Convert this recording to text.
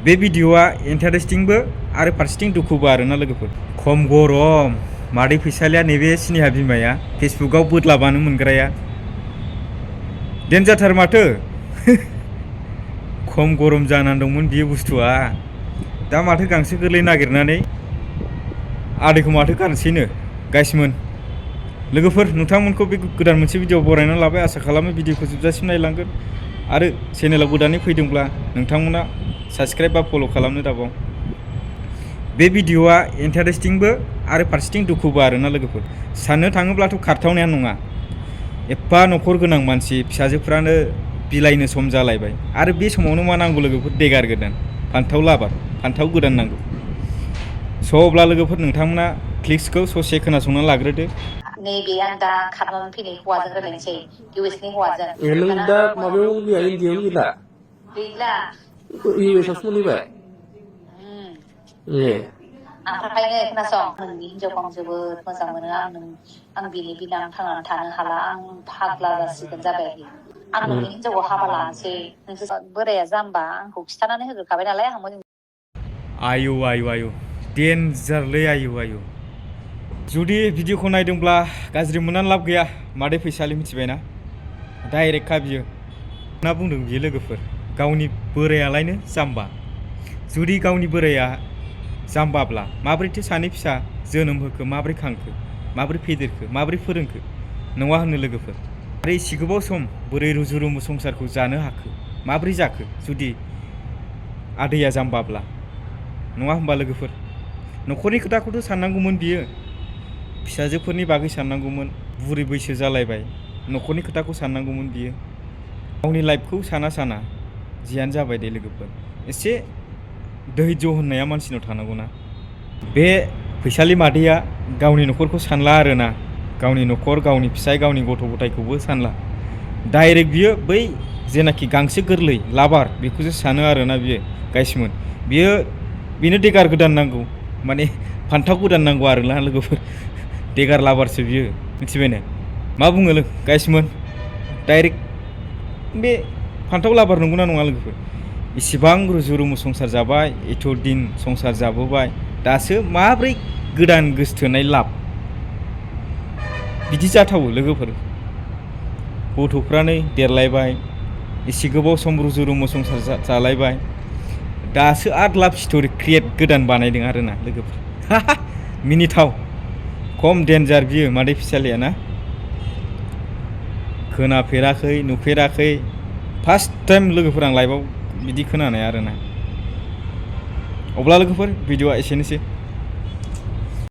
बे भिडिअआ इन्टारेस्टिंबो आरो फारसेथिं दुखुबो आरोना लोगोफोर। खम गरम मादै फैसालिया नैबे स्नेहा बिमाया फेसबुकआव बोदलाबानो मोनग्राया देनजारथार माथो खम गरम जानानै दंमोन बियो बुस्थुआ दा माथो गांसो गोरलै नागिरनानै आदैखौ माथो गारनोसैनो गाइसमोन। लोगोफोर नोंथांमोनखौ बे गोदान मोनसे भिडिअ बरायनानै लाबाय। आसा खालामो भिडिअखौ जोबजासिम नायलांगोन आरो चेनेलाव गोदानै फैदोंब्ला नोंथांमोना साबस्क्राइब बा फल' खालामनो दाबाव। बे भिडिअआ इन्टारेस्टिंबो आरो फारसेथिं दुखुबो आरोना लोगोफोर। साननो थाङोब्लाथ' खारथावनायानो नङा। एफा न'खर गोनां मानसि फिसाजोफ्रानो बिलाइनो सम जालायबाय आरो बे समावनो मा नांगौ लोगोफोर देगार गोदान फान्थाव लाबार फान्थाव गोदान नांगौ। स' अब्ला लोगोफोर नोंथांमोना क्लिप्सखौ ससे खोनासंना लाग्रोदो। नैबे आं दा खारनानै फैनाय हौवाजों रायलायनोसै इउएसनि हौवाजों। नों दा माबायाव गैया इण्डियायाव गैला? गैला। इउएसआवसो मोनहैबाय? ए ओमफ्रायनो खोनासं नोंनि हिनजावखौ आं जोबोद मोजां मोनो। आं बिनि बिना आं थांनानै थानो हाला। आं फाग्ला जासिगोन जाबाय। आं नोंनि हिनजावखौ हाबा लानोसै। नोंसोर बोराया जाम्बा आंखौ खिथानानै होग्रोखाबाय नालाय आं मोजां। आयु आयु आयु देन्जारलै आयु आयु। जुदि भिडिअखौ नायदोंब्ला गाज्रि मोननानै लाब गैया। मादै फैसालि मिथिबायना डाइरेक्टखा बियो ना बुंदों बियो लोगोफोर गावनि बोरायालायनो जाम्बा। जुदि गावनि बोराया जाम्बाब्ला माबोरैथो सानै फिसा जोनोम होखो, माबोरै खांखो, माबोरै फेदेरखो, माबोरै फोरोंखो नङा होननो लोगोफोर। आरो एसे गोबाव सम बोरै रुजु रुमु संसारखौ जानो हाखो, माबोरै जाखो जुदि आदैया जाम्बाब्ला नङा होमबा लोगोफोर। न'खरनि खोथाखौथ' साननांगौमोन बियो, फिसाजोफोरनि बागै साननांगौमोन। बुरै बैसो जालायबाय न'खरनि खोथाखौ साननांगौमोन बियो। गावनि लाइफखौ साना जियानो जाबाय दे लोगोफोर। एसे धैर्य होननाया मानसिनाव थानांगौना। बे फैसालि मादैया गावनि न'खरखौ सानला आरोना, गावनि न'खर, गावनि फिसाय, गावनि गथ' गथायखौबो सानला। डाइरेक्ट बियो बै जेनाखि गांसो गोरलै लाबार बेखौसो सानो आरोना बियो गाइसमोन। बेनो देगार गोदान नांगौ, माने फान्थाव गोदान नांगौ आरोना लोगोफोर। देगार लाबारसो बियो मिथिबायनो। मा बुङो गाइसमोन डाइरेक्ट बे फान्थाव लाबार नंगौना नङा लोगोफोर। इसिबां रुजु रुमु संसार जाबाय, एथ' दिन संसार जाबोबाय, दासो माब्रै गोदान गोसथोनाय लाब बिदि जाथावो लोगोफोर। गथ'फ्रानो देरलायबाय, एसे गोबाव सम रुजु रुमु संसार जालायबाय, दासो आद लाभ स्ट'रि क्रिएट गोदान बानायदों आरोना लोगोफोर। मिनिथाव खम डेन्जार बियो मादै फिसालिया ना। खोनाफेराखै नुफेराखै, फार्स्ट टाइम लोगोफोर आं लाइफआव बिदि खोनानाय आरोना। अब्ला लोगोफोर भिडिअआ एसेनोसै।